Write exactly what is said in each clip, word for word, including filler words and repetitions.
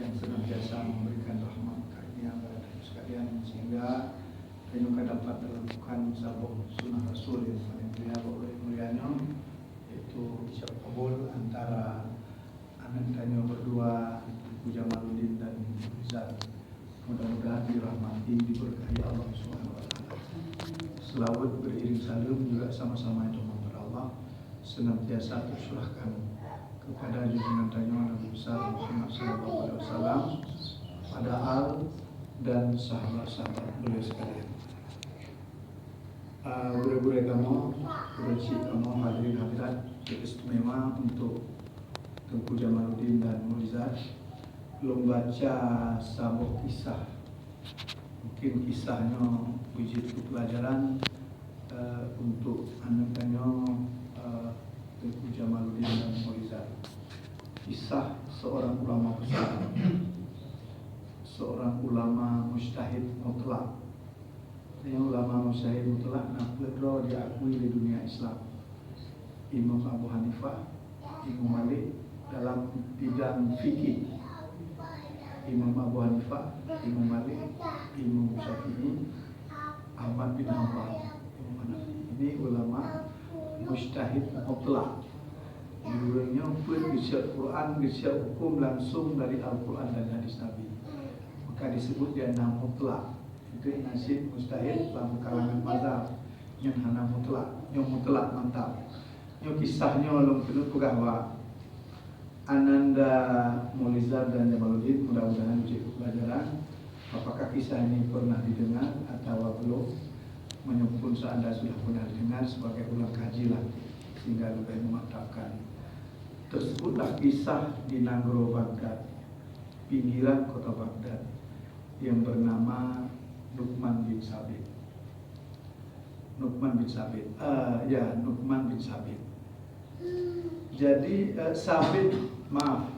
yang senantiasa memberikan rahmat karunia kepada kita sekalian, sehingga kita dapat melakukan saboh sunnah Rasul yang paling mulia, mulia nyoe, yaitu ijab kabul antara aneuk tanyoe berdua, Teungku Jamaluddin dan Ibu Rizal. Mudah-mudahan dirahmati, diberkahi Allah Subhanahu wa Taala. Selawat beriring saleuem juga sama-sama yang kepada Allah, senantiasa tercurahkan kepada junjungan tanyoe Nabi besar Muhammad sallallahu alaihi wasallam, pada al dan sahabat-sahabat beliau sekalian. Ah, gurée-gurée kamoe, gurée cik kamoe, hadirin hadirat, istimewa untuk Teungku Jamaluddin dan Muizat, lôn baca saboh kisah. Mungkin kisah nyoe beujeuet keu pelajaran, eh, untuk aneuk tanyoe, eh, Teungku Jamaluddin dan Muizat. Kisah seorang ulama besar, seorang ulama mujtahid mutlak. Nyoe ulama mujtahid mutlak na peuet droe diakui di dunia Islam. Imam Abu Hanifah, Imam Malik dalam bidang fikih. Imam Abu Hanifah, Imam Malik, Imam Syafi'i, Ahmad bin Hanbal, Imam Hanafi. Ini ulama mujtahid mutlak. Ureuëng nyoe peuet geusiat Quran, geusiat hukum langsung dari Al-Quran dan hadis Nabi. Maka disebut dia na mutlak. Itu nasib mujtahid lam kalangan mazhab. Nyan hana mutlak, nyoe mutlak mantap. Nyoe kisah nyoe lôn keuneuk peugah bak Ananda, Muizat dan Jamaluddin, mudah-mudahan cit pelajaran. Apakah kisah ini pernah didengar atawa belum? Menyempun seandai sudah pernah didengar, sebagai ulang kajilah, sehingga lebih memantapkan. Tersebutlah kisah di Nanggroe Baghdad, pinggiran kota Baghdad, yang bernama Nu'man bin Sabit. Nu'man bin Sabit. Ah, ya, Nu'man bin Sabit. Jadi, eh, Sabit, maaf.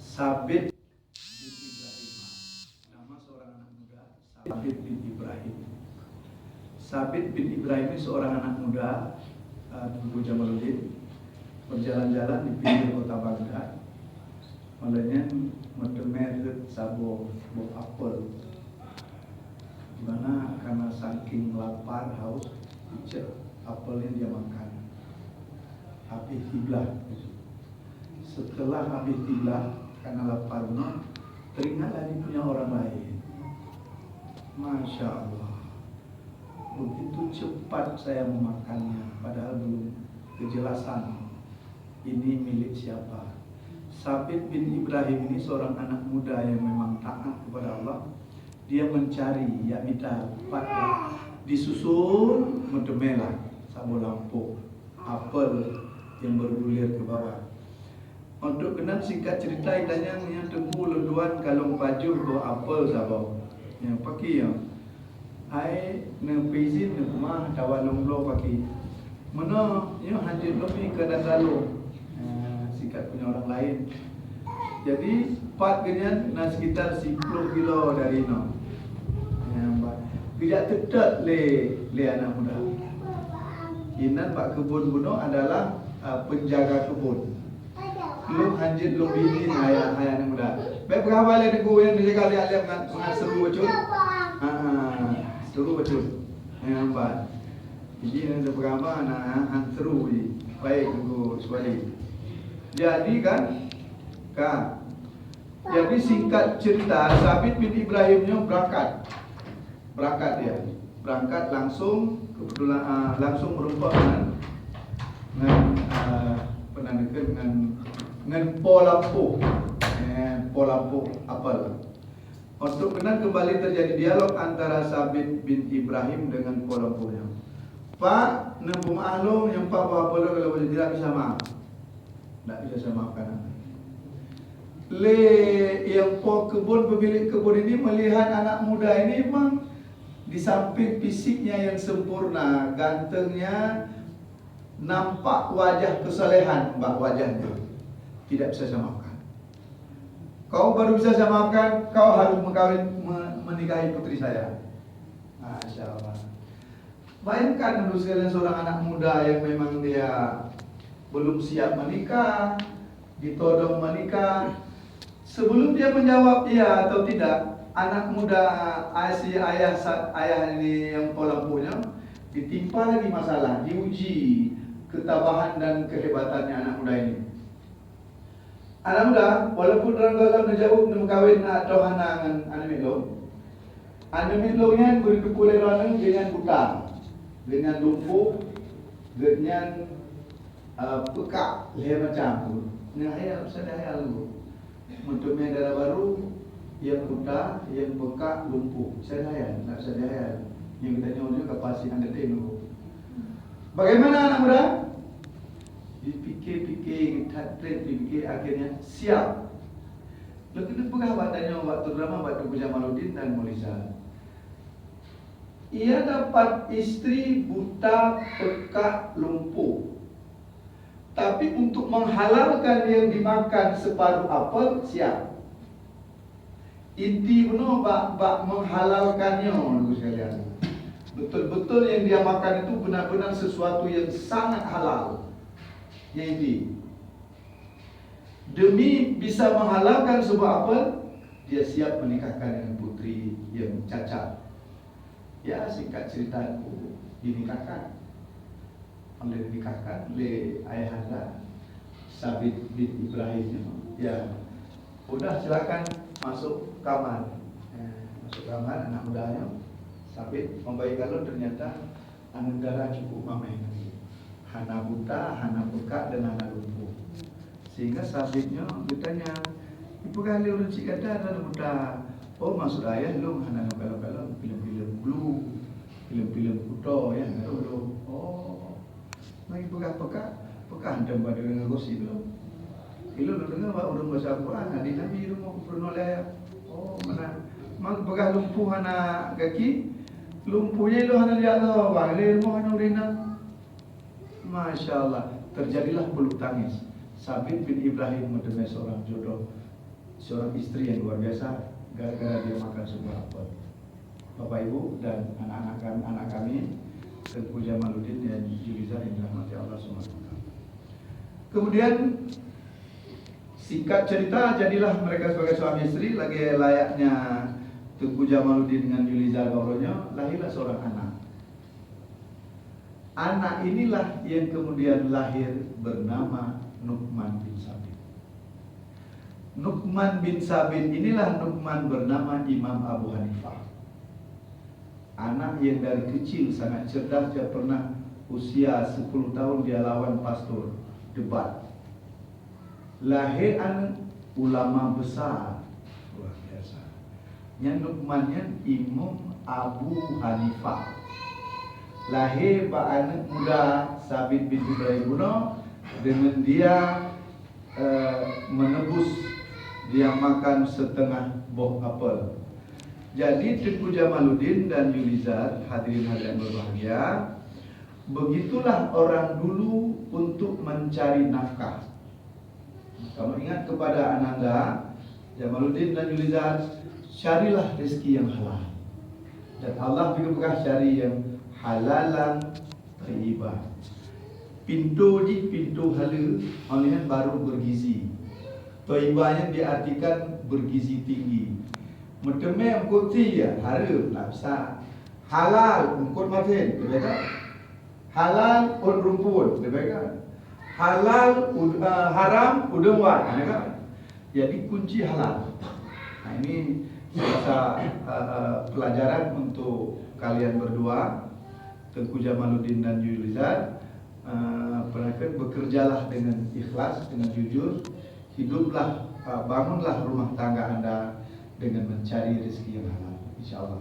Sabit bin Ibrahim. Nama seorang anak muda, Sabit bin Ibrahim. Sabit bin Ibrahim ini seorang anak muda, eh, Teungku Jamaluddin, berjalan-jalan di pinggir kota Baghdad. Malam nyan meuteumé rhët saboh boh apel. Di mana karena saking lapar, haus, icek apel nyan dia makan. Habis tiblah. Setelah habis tiblah, karena lapar benar, teringatlah dia punya orang lain. Masya Allah. Begitu cepat saya memakannya, padahal belum kejelasan ini milik siapa. Sabit bin Ibrahim ini seorang anak muda yang memang taat kepada Allah. Dia mencari, ya, mita pat, disusul, meuteumé lah saboh lampôh apel yang bergulir ke bawah. Untuk keunan singkat cerita, itanyong nyan Teungku, lôn tuan ka lôn pajoh boh apel saboh. Nyan pakri nyan. Ai, neupeuizin neupeugah, tawa lôn bloe pakri. Meunoe, nyoe hanjeuet lôn mita keu gata lôn. Ha, singkat punya orang lain. Jadi, pat geuh nyan na sekitar siploh kilo dari inoe. Nyan, ba-, geujak teutot lé, lé anak muda. Inan bak keubon bunoe adalah, ah, penjaga keubon. Lôn hanjeuet lôn bikin ayah, ayah anak muda. Bèk peugah haba lé Teungku nyang jaga lé alim ngon, ngon seuru bacut. Ha, ha, seuru bacut. Nyan ban. Jadi, nyang teupeugah haba na han seuru jih. Baik, Teungku Suwali. Jadi kan, ka. Jadi, singkat cerita, Sabit bin Ibrahim nyoe berangkat. Berangkat dia. Berangkat langsung, kebetulan, ah, langsung meureumpok ngon, ngon, ah, apa nan dikeue, ngon, ngon po lampôh. Eh, po lampôh apel. Untuk keunan kembali terjadi dialog antara Sabit bin Ibrahim dengan po lampôh nyan. Pak, neupeumeu'ah lôn nyang pat boh apel lôn, kalau tidak bisa maaf. Tidak bisa saya maafkan. Lé nyang po keubon, pemilik keubon ini melihat anak muda ini memang di samping fisiknya yang sempurna, gantengnya, nampak wajah kesalehan bak wajahnya. Tidak bisa saya maafkan. Kau baru bisa saya maafkan, kau harus mengkawin, me-, menikahi putri saya. Masya Allah. Bayangkan dulu sekalian, seorang anak muda yang memang dia belum siap menikah, Ditodong menikah. Sebelum dia menjawab iya atau tidak, anak muda, ah, si ayah sa-, ayah ini yang po lampôh nyoe ditimpa lagi masalah, diuji ketabahan dan kehebatannya anak muda ini. Anak muda, walaupun droeneuh gohlom neujaweueb neumeukawen atau hana ngon aneuk miet lôn, aneuk miet lôn nyan beuteupeue lé droeneuh, geuhnyan buta, geuhnyan lumpuh, geuhnyan, eh, peukak lhée macam tu. Nyan hayal, sadahayal tu. Meuteumé dara barô, nyang buta, nyang peukak, lumpuh. Sadahayal, nak sadahayal. Nyang geutanyoe nyoe ka pasi nyang geutem tu. Bagaimana anak muda? Dipike-pike, that treb dipike, akhirnya siap. Lôn keuneuk peugah bak tanyoe, bak, terutama bak Teungku Jamaluddin dan Muliza. Ia dapat istri buta, pekak, lumpuh. Tapi untuk menghalalkan yang dimakan separuh apel, siap. Inti bunoe bak, bak menghalalkan nyoe, Teungku sekalian. Betul-betul yang dia makan itu benar-benar sesuatu yang sangat halal. Yang inti. Demi bisa menghalalkan sebuah apel, dia siap menikahkan dengan putri yang cacat. Ya, singkat cerita, dinikahkan. Oleh dinikahkan oleh ayahanda, Sabit bin Ibrahim. Ya, udah, silakan masuk kamar. Ya, masuk kamar anak mudanya. Sabit membaik, kalau ternyata aneuk dara cukup mameh lagi. Hana buta, hana pekak, dan hana lumpuh. Sehingga Sabit nyoe geutanyong, "Ipeugah lé ureuëng cit gata hana buta?" "Oh, maksud ayah lôn hana kalon-kalon, filem-filem Blue, filem-filem kuto, ya, hana lôn." "Oh, meuipeugah pekak, pekak hantom bak deungoe gosip lôn. Ilôn lôn deungoe bak ureuëng baca Quran, hadis Nabi rumoh peurunoe lé ayah." "Oh, meunan. Meuipeugah lumpuh hana gaki, lumpuh nyan ilôn hana lihat lom, bang, lé rumoh hana ureuëng inong." Masya Allah, terjadilah bulu tangis. Sabit bin Ibrahim meuteumé seorang jodoh, seorang istri yang luar biasa, gara-gara dia makan sebuah apel. Bapak Ibu dan anak-anak kami, anak kami, Teungku Jamaluddin dan Julizar yang dirahmati Allah subhanahu wa taala. Kemudian, singkat cerita, jadilah mereka sebagai suami istri, lagi layaknya Teungku Jamaluddin dengan Julizar baroe nyoe, lahirlah seorang anak. Anak inilah yang kemudian lahir bernama Nu'man bin Sabit. Nu'man bin Sabit inilah Nu'man bernama Imam Abu Hanifah. Anak yang dari kecil sangat cerdas, dia pernah usia sepuluh tahun dia lawan pastor, debat. Lahé aneuk ulama besar, luar biasa. Nyan Nu'man nyan Imam Abu Hanifah. Lahé bak aneuk muda Sabit bin Ibrahim bunoe, deungon dia, eh, menebus dia makan setengah boh apel. Jadi, Teungku Jamaluddin dan Yulizar, hadirin hadirat berbahagia, begitulah orang dulu untuk mencari nafkah. Kamu ingat kepada ananda Jamaluddin dan Yulizar, carilah rezeki yang halal. Dan Allah juga peugah cari yang halalan thayyibah. Pintu jih pintu haleue, óh lheueh nyan baru bergizi. Thayyibah nyan diartikan bergizi tinggi. Meuteumé eungkôt sie, ya, hareuem, ndak bisa. Halal, eungkôt maté, beutôi tak? Halal, ôn rumpun, leubeh kan? Halal, ud-, eh, haram, udeueng wat, ya kan? Jadi, kunci halal. Nah, ini salah sa-, eh, eh, pelajaran untuk kalian berdua, Teungku Jamaluddin dan Yulizar. Eh, peue kheun, bekerjalah dengan ikhlas, dengan jujur, hiduplah, eh, bangunlah rumah tangga anda dengan mencari rezeki yang halal, insya Allah.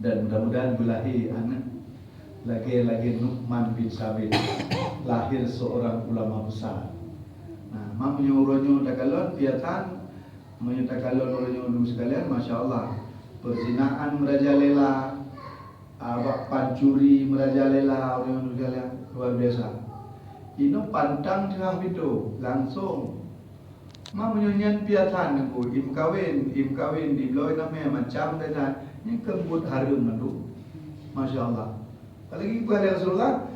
Dan mudah-mudahan beulahé aneuk lagée-lagée Nu'man bin Sabit, lahir seorang ulama besar. Nah, ma meunyoe uroe nyoe takalon, piatan, meunyoe takalon uroe nyoe, Teungku sekalian, masya Allah, perzinaan merajalela, ah, bak pancuri merajalela, uroe nyoe, Teungku sekalian, luar biasa. Inoe pantang teuhah pintoe, langsong Ma meunyoe nyan piatan Teungku, imeukawen, imeukawen di bloe namé macam dan nyan, nyan keumbot hareuem mandum. Masya Allah. Apalagi kata Rasulullah,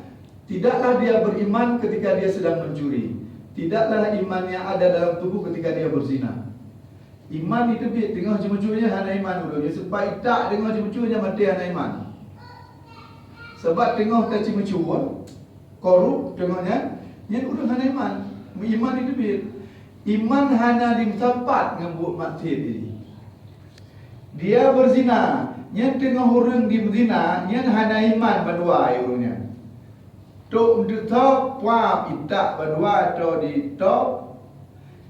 tidaklah dia beriman ketika dia sedang mencuri. Tidaklah iman yang ada dalam tubuh ketika dia berzina. Iman itu teubiet teungoh ceumeucue nyan hana iman ureuëng nyan, seumpat itak teungoh ceumeucue nyan maté hana iman. Sebab teungoh teuceumeucue, korup teungoh nyan, nyan ureuëng hana iman. Iman itu teubiet. Iman hana dimeusapat ngon buet maksiet ini. Dia berzina, nyan teungoh ureuëng jimeuzina, nyan hana iman bandua ureuëng nyan. Tok meudeutoe puap itak bandua atau di top,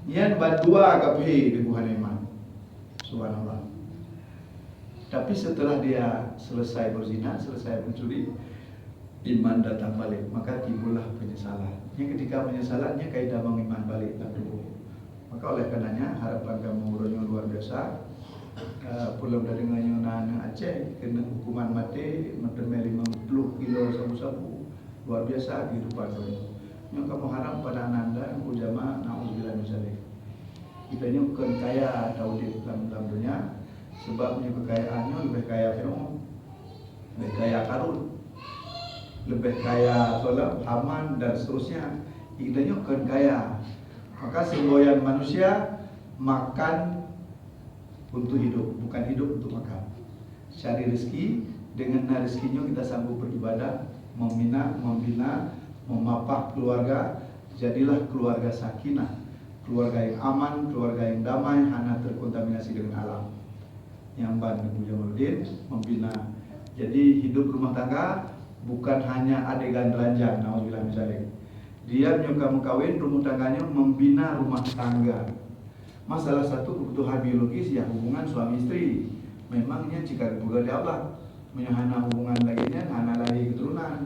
nyan bandua kafé di buhan iman. Subhanallah. Tapi setelah dia selesai berzina, selesai mencuri, iman datang balik, maka timbullah penyesalan. Yang ketika penyesalan, nyan ka itamong iman balik lam tuboh. Maka oleh karenanya harapan kamoe uroe nyoe luar biasa. Uh, peulom tadeungoe nyoe na aneuk Aceh keuneuk hukuman maté meuteumé limong ploh kilo sabu-sabu. Luar biasa kehidupan donya. Nyoe kamoe harap pada ananda ulama, naudzubillah min zalik. Kita nyoe kon kaya taudép lam lam donya, sebab nyoe kekayaan nyoe lebih kaya Firaun, lebih kaya Karun, lebih kaya solah Haman dan seterusnya. Kita nyoe kon kaya. Maka semboyan manusia makan untuk hidup, bukan hidup untuk makan. Cari rezeki, dengan na rezeki nyoe kita sanggup beribadah, membina, membina, memapah keluarga, jadilah keluarga sakinah, keluarga yang aman, keluarga yang damai, hana terkontaminasi dengan alam. Nyang ban Teungku Jamaluddin membina. Jadi hidup rumah tangga bukan hanya adegan ranjang, naudzubillah min zalik. Dia nyoe ka meukawen, rumah tangganya membina rumah tangga. Masalah satu kebutuhan biologis ya hubungan suami isteri. Memang nyan cit ka geupeugah lé Allah. Meunyoe hana hubungan lagée nyan, hana lahé keuturonan.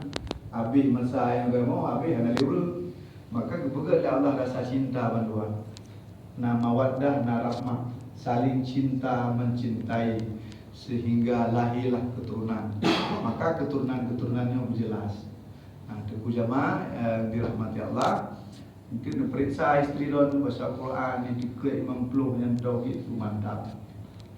Habéh masa nyang kamoe, habéh hana lé ureuëng. Maka geupeugah lé Allah rasa cinta bandua. Na mawaddah, na rahmah, saling cinta mencintai sehingga lahirlah keturunan. Maka keturunan-keturunan nyoe jelas. Nah, Teungku jamaah, eh, dirahmati Allah, mungkin neupeuriksa istri lôn baca Quran, neutikeuet limong ploh nyan tauhid tu mantap.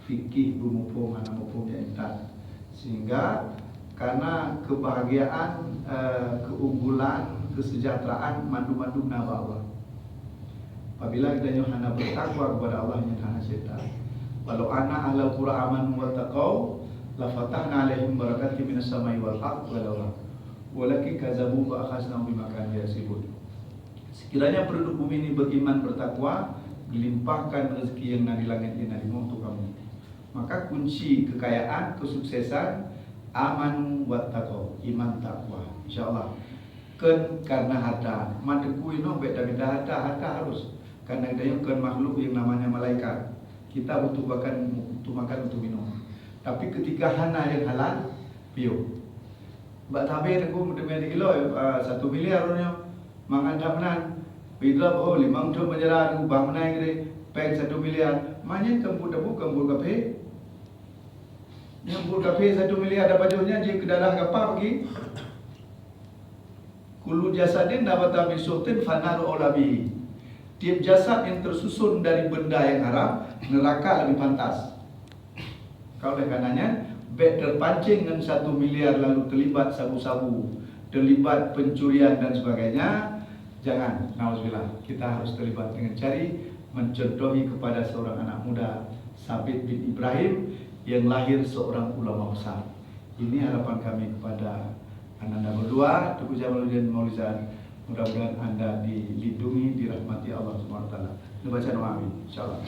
Fikih beumuphom hana muphom nyan intat. Sehingga karena kebahagiaan, eh, keunggulan, kesejahteraan mandum-mandum na bak Allah. Apabila kita nyoe hana bertakwa kepada Allah, nyan hana syaitan. Walau anna ahlal qura amanu wattaqau, la fatahna alaihim barakatim minas samai wal ard, walakin kazzabu fa akhaznahum bima kanu yaksibun. Sekiranya penduduk bumi ini beriman, bertakwa, geulimpahkan rezeki nyang na di langét nyan na di bumoe untuk kamu. Maka kunci kekayaan, kesuksesan, amanu wattaqau, iman takwa. Insya Allah. Kon karena harta. Manteuku inoe bék tamita harta, harta harus. Karena kita nyoe kon makhluk yang namanya malaikat. Kita butuh makan, untuk makan, untuk minum. Tapi ketika hana yang halal, piôh. Bak tabé Teungku meuteumé di iloi, ah, satu miliar uroe nyoe. Mangat that meunan. Idrop ho limong thon meunjara ubah meunan geude, péng satu miliar. Manyét keumbut dabu keumbut kafé. Nyang buet kafé satu miliar dapat jih nyan jeuet keu darah gapa bagi. Kullu jasadin nabata min suhtin fannaru aula bihi. Tiep jasad yang tersusun dari benda yang haram, neraka lebih pantas. Ka oleh karenanya, bék terpancing ngon satu miliar lalu terlibat sabu-sabu, terlibat pencurian dan sebagainya. Jangan, nauzubillah. Kita harus terlibat dengan cari mencontohi kepada seorang anak muda, Sabit bin Ibrahim, yang lahir seorang ulama besar. Ini harapan kami kepada ananda berdua, Teungku Jamaluddin Maulizar. Mudah-mudahan anda dilindungi, dirahmati Allah Subhanahu wa Taala. Kita baca doa, amin. Insyaallah.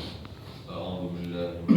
أعوذ بالله من